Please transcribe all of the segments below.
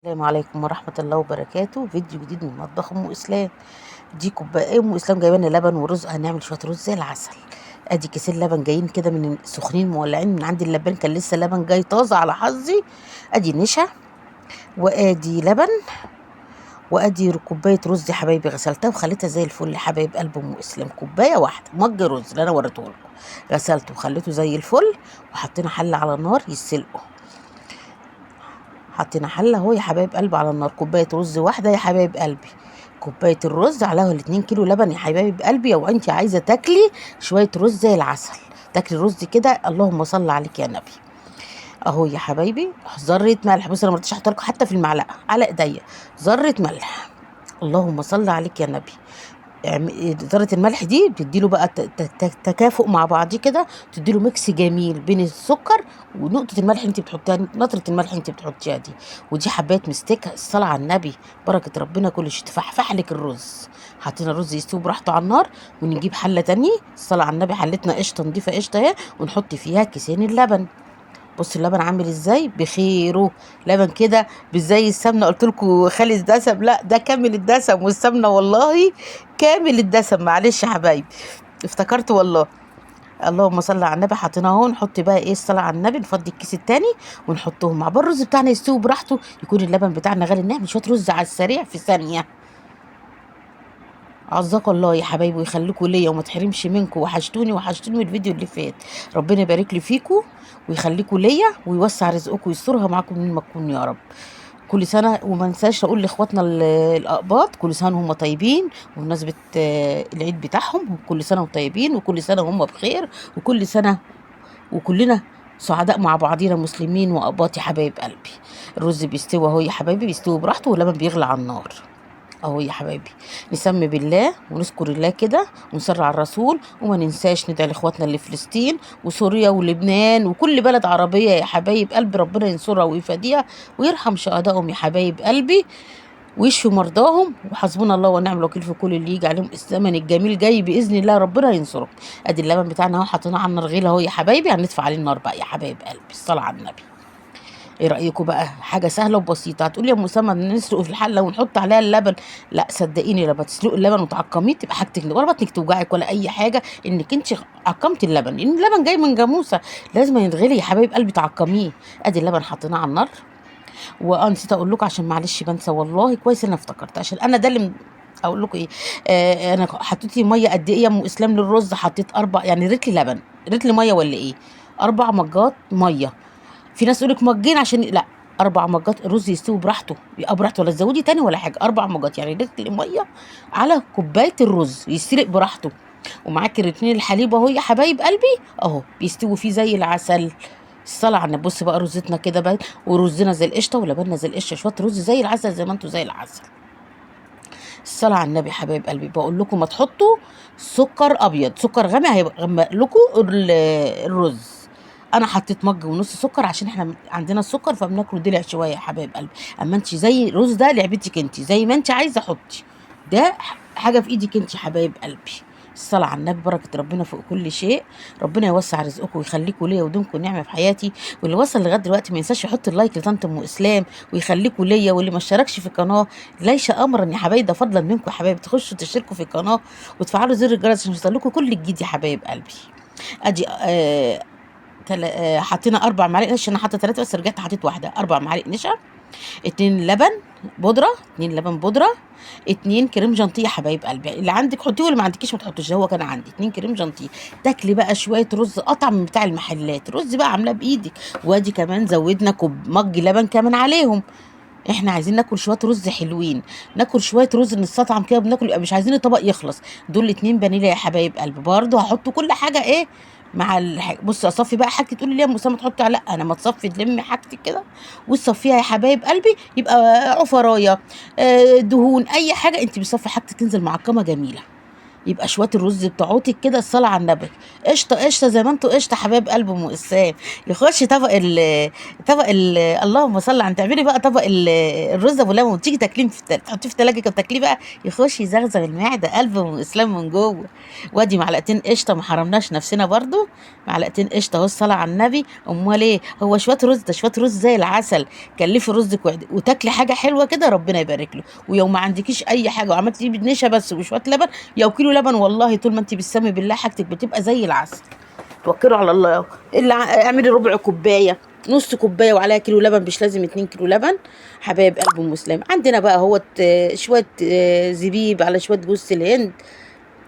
السلام عليكم ورحمة الله وبركاته. فيديو جديد من مطبخ أم إسلام. دي كوباية أم إسلام جايبه لنا لبن ورز، هنعمل شوية رز زي العسل. ادي كيسين لبن جايين كده من سخنين مولعين من عند اللبان، كان لسه لبن جاي طازة على حظي. ادي نشا وادي لبن وادي كوباية رز يا حبايبي، غسلتها وخليتها زي الفل يا حبايب قلب ام اسلام. كوباية واحدة مج رز اللي انا وريته لكم، غسلته وخليته زي الفل، وحطينا حله على النار يتسلقوا. حطينا حله اهو يا حبايب قلبي على النار، كوباية رز واحدة يا حبايب قلبي. كوباية الرز عليها 2 كيلو لبن يا حبايب قلبي. لو انت عايزه تاكلي شوية رز زي العسل، تاكلي رز كده اللهم صل عليك يا نبي. اهو يا حبايبي ذره ملح، بصوا انا ما رضيتش احط لكم حتى في المعلقة، على ايديا ذره ملح، اللهم صل عليك يا نبي. ذره الملح دي بتديله بقى تكافؤ مع بعضيه كده، تديله mix جميل بين السكر ونقطة الملح اللي انت بتحطيها، نطره الملح اللي انت بتحطيها دي. ودي حبايه مستكه، الصلاة على النبي، بركة ربنا كل شيء تفحفح لك الرز. حطينا الرز يستوي براحته على النار، ونجيب حله تانية، الصلاة على النبي، حلتنا قشطه نضيفه قشطه اهي، ونحط فيها كيسين اللبن. بصوا اللبن عامل ازاي بخيره، لبن كده مش زي السمنة، قلت لكم خالي الدسم، لا ده كامل الدسم، والسمنه والله كامل الدسم. معلش يا حبايبي افتكرت والله. اللهم صل على النبي. حطيناه اهو، نحط بقى ايه الصلاة على النبي، نفضي الكيس التاني ونحطهم مع بعض. الرز بتاعنا يستوي براحته، يكون اللبن بتاعنا غالي، نعمل شوية رز على السريع في ثانية. عزاك الله يا حبايبي ويخليكوا ليا وما تحرمش منكم، وحشتوني وحشتوني من الفيديو اللي فات. ربنا يبارك لي فيكم ويخليكوا ليا ويوسع رزقكم ويسترها معاكم من ما تكونوا يا رب. كل سنة، وما انساش اقول لاخواتنا الاقباط كل سنة وهم طيبين، وبمناسبة العيد بتاعهم كل سنة وهم طيبين، وكل سنة وهم بخير، وكل سنة وكلنا سعداء مع بعضينا مسلمين واقباط يا حبايب قلبي. الرز بيستوي اهو يا حبايبي، بيستوي براحته، واللبن بيغلى على النار اهو يا حبايبي. نسمي بالله ونذكر الله كده ونصلي على الرسول، وما ننساش ندعي لاخواتنا اللي في فلسطين وسوريا ولبنان وكل بلد عربية يا حبايب قلبي، ربنا ينصرها ويفديها ويرحم شهدائهم يا حبايب قلبي ويشفي مرضاهم، وحسبنا الله ونعم الوكيل في كل اللي يجي عليهم. الزمن الجميل جاي باذن الله، ربنا ينصرهم. ادي اللبن بتاعنا اهو، حطيناه على النار غيل اهو يا حبايبي، هندفع عليه النار بقى يا حبايب قلبي. الصلاة على النبي. ايه رايكم بقى؟ حاجة سهلة وبسيطة. هتقولي يا ام اسامة نسلق في الحلة ونحط عليها اللبن، لا صدقيني لما تسلقي اللبن وتعقميه تبقى حاجتك ولا بطنك توجعك ولا اي حاجة، انك انت عقمتي اللبن، لان اللبن جاي من جاموسه لازم يتغلي يا حبايب قلبي، تعقميه. ادي اللبن حطيناه على النار. واه نسيت اقول لكم عشان معلش بنسى والله، كويس ان انا افتكرت، عشان انا ده اللي اقول لكم ايه. انا حطيت مية قد ايه يا ام اسلام للرز؟ حطيت 4، يعني رتل لبن، رتل مية ولا ايه؟ 4 مجات مية. في ناس تقول لك مجين، عشان لا 4 مجات الرز يستوي براحته، يبقى براحته، ولا تزودي تاني ولا حاجة. 4 مجات يعني رتل مية على كوباية الرز يستلق براحته. ومعاكي الاتنين الحليب اهو يا حبايب قلبي اهو، بيستوي فيه زي العسل. الصلاة على النبي. بص بقى رزتنا كده بقى، ورزنا زي القشطه ولبنا زي القشطه، شوية رز زي العسل زي ما انتوا زي العسل. الصلاة على النبي حبايب قلبي. بقول لكم ما تحطوا سكر ابيض، سكر غامق هيغمق لكم الرز. انا حطيت مج ونص سكر عشان احنا عندنا السكر فبناكله دلع شوية يا حبايب قلبي. اما انت زي الرز ده لعبتك انت، زي ما انت عايزه حطي، ده حاجة في ايدك انت حبايب قلبي. الصلاة على النبي، بركة ربنا فوق كل شيء. ربنا يوسع رزقكم ويخليكم ليا ويدومكم نعمة في حياتي. واللي وصل لغاية دلوقتي ما ينساش يحط اللايك لطنط ام اسلام ويخليكم ليا. واللي ما اشتركش في القناة ليس امرا يا حبايبي، ده فضلا منكم يا حبايبي، تخشوا تشتركوا في القناة وتفعلوا زر الجرس عشان يوصل لكم كل الجديد يا حبايب قلبي. ادي حطينا 4 معالق نشا، انا حاطه 3 بس رجعت حطيت واحدة. 4 معالق نشا، 2 لبن بودره، 2 لبن بودره، 2 كريم جانتيه يا حبايب قلبي. اللي عندك حطيه واللي ما عندكيش ما تحطيش، هو كان عندي 2 كريم جانتيه. تاكلي بقى شوية رز اطعم من بتاع المحلات، رز بقى عاملاه بايدك. وادي كمان زودنا كوب مج لبن كمان عليهم. احنا عايزين ناكل شوية رز حلوين، ناكل شوية رز نستطعم كده بناكل، يبقى مش عايزين الطبق يخلص. دول 2 فانيليا يا حبايب قلبي. برضه هحط كل حاجة ايه مع الحاجة. بصي اصفي بقى حاجتي، تقولي لي يا ام اسامة تحطي على، لا انا ما تصفي، تلمي حاجتك كده وتصفيها يا حبايب قلبي، يبقى عفرايه، دهون، اي حاجة. انت بتصفي حاجتك تنزل معقمه جميلة. يبقى شوية الرز بتاعتك كده الصلاة على النبي، قشطه قشطه زي ما انتوا قشطه حبايب قلب ام اسلام. يخش طبق ال طبق ال اللهم صل على، تعملي بقى طبق الرز ابو لبن وتيجي تاكليه تحطيه في التلاجة كده وتاكليه بقى، يخش يزغزغ المعدة قلب ام اسلام من جوه. وادي معلقتين قشطه، ما حرمناش نفسنا برضو، معلقتين قشطه اهو الصلاة على النبي. امال ايه هو شوية رز ده؟ شوية رز زي العسل. كلفي رزك وتاكلي حاجة حلوة كده ربنا يبارك له. ولو ما عندكيش اي حاجة وعملتي نشا بس وشوية لبن، يا كيلو لبن، والله طول ما انت بتسمي بالله حاجتك بتبقى زي العسل. توكلوا على الله. اللي اعملي ربع كوباية، نص كوباية وعليها كيلو لبن، مش لازم 2 كيلو لبن. حبايب قلب ام اسلام. عندنا بقى اهوت شوية زبيب، على شوية جوز الهند،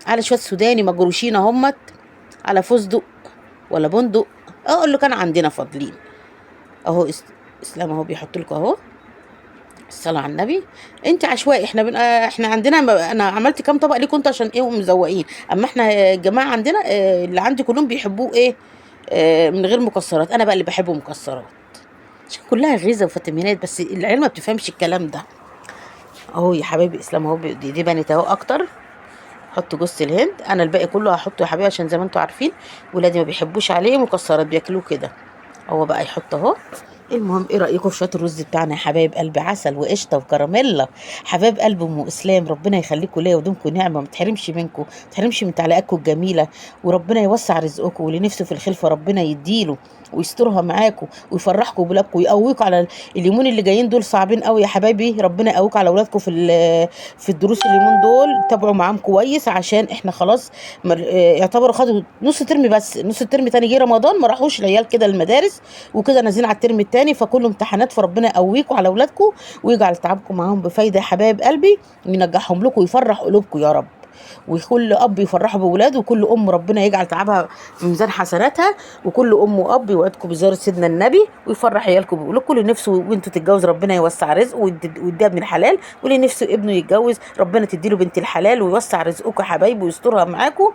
على شوية سوداني مجروشين اهمت، على فستق ولا بندق اللي كان عندنا فاضلين اهو. اسلام اهو بيحط لكم اهو الصلاة على النبي. انت عشوائي، احنا احنا عندنا انا عملت كام طبق ليكم انتوا عشان ايه ومزوقين، اما احنا الجماعة عندنا اللي عندي كلهم بيحبوه ايه من غير مكسرات. انا بقى اللي بحبه مكسرات عشان كلها غذاء وفيتامينات، بس العيال ما بتفهمش الكلام ده. اهو يا حبايبي اسلام اهو دي بنت اهو اكتر. حط جوز الهند، انا الباقي كله هحطه يا حبايبي عشان زي ما انتوا عارفين ولادي ما بيحبوش عليه مكسرات، بياكلوه كده. هو بقى يحط اهو. المهم ايه رايكم في شوية الرز بتاعنا يا حبايب قلب؟ عسل وقشطه وكراميلا. حبايب قلب ام اسلام، ربنا يخليكم ليا ودومكم نعمه، ما تحرمش منكم، ما تحرمش من تعليقاتكم الجميلة، وربنا يوسع رزقكم، واللي نفسه في الخلفة ربنا يديله ويسترها معاكم ويفرحكم بولادكم ويقويكم على اليومين اللي جايين دول، صعبين قوي يا حبايبي. ربنا يقويكم على اولادكم في الدروس اليومين دول، تابعوا معاهم كويس عشان احنا خلاص يعتبروا خدوا نص ترم، بس نص الترم تاني جه رمضان ما راحوش العيال كده المدارس وكده، نازلين على الترم التاني، فكله امتحانات. فربنا يقويكم على اولادكم ويجعل تعبكم معاهم بفايده يا حبايب قلبي، وينجحهم لكم ويفرح قلوبكم يا رب. وكل اب يفرحوا بولاده، وكل ام ربنا يجعل تعبها في ميزان حسناتها، وكل ام واب يوعدكم بزيارة سيدنا النبي ويفرح عيالكم بيقولوا اللي نفسه بنته تتجوز ربنا يوسع رزقه ويديها ابن الحلال، واللي نفسه ابنه يتجوز ربنا تديله بنت الحلال ويوسع رزقكم يا حبايبي ويسترها معاكم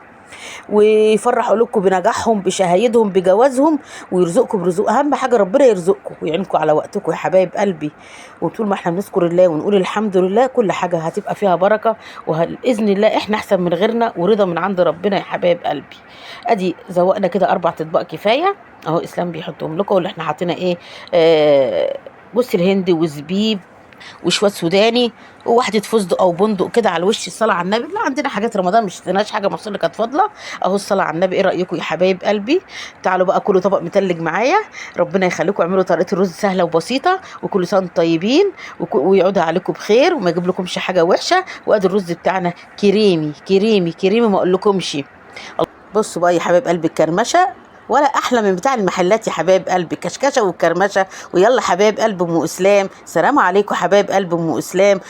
ويفرح قلوبكم بنجاحهم بشهايدهم بجوازهم، ويرزقكم برزق. اهم حاجة ربنا يرزقكم ويعينكم على وقتكم يا حبايب قلبي. وطول ما احنا بنذكر الله ونقول الحمد لله كل حاجة هتبقى فيها بركة، وباذن الله احنا احسن من غيرنا ورضا من عند ربنا يا حبايب قلبي. ادي زوقنا كده 4 اطباق كفاية اهو، اسلام بيحطهم لكم. واللي احنا حاطينه ايه جوز الهند وزبيب وشوية سوداني وواحدة فستق او بندق كده على الوش. الصلاة على النبي. لا عندنا حاجات رمضان مش اشتريناش حاجة مخصوص اللي كانت فاضلة اهو. الصلاة على النبي. ايه رايكم يا حبايب قلبي؟ تعالوا بقى كلوا طبق متلج معايا، ربنا يخليكم. اعملوا طريقه الرز سهلة وبسيطة، وكل سنة وانتم طيبين، ويعودها عليكم بخير وما يجيب لكمش حاجة وحشة. وادي الرز بتاعنا كريمي كريمي كريمي ما اقولكمش. بصوا بقى يا حبايب قلبي الكرمشه ولا احلى من بتاع المحلات يا حبايب قلبي، الكشكشه والكرمشه. ويلا حبايب قلب ام اسلام، سلام عليكم حبايب قلب ام اسلام.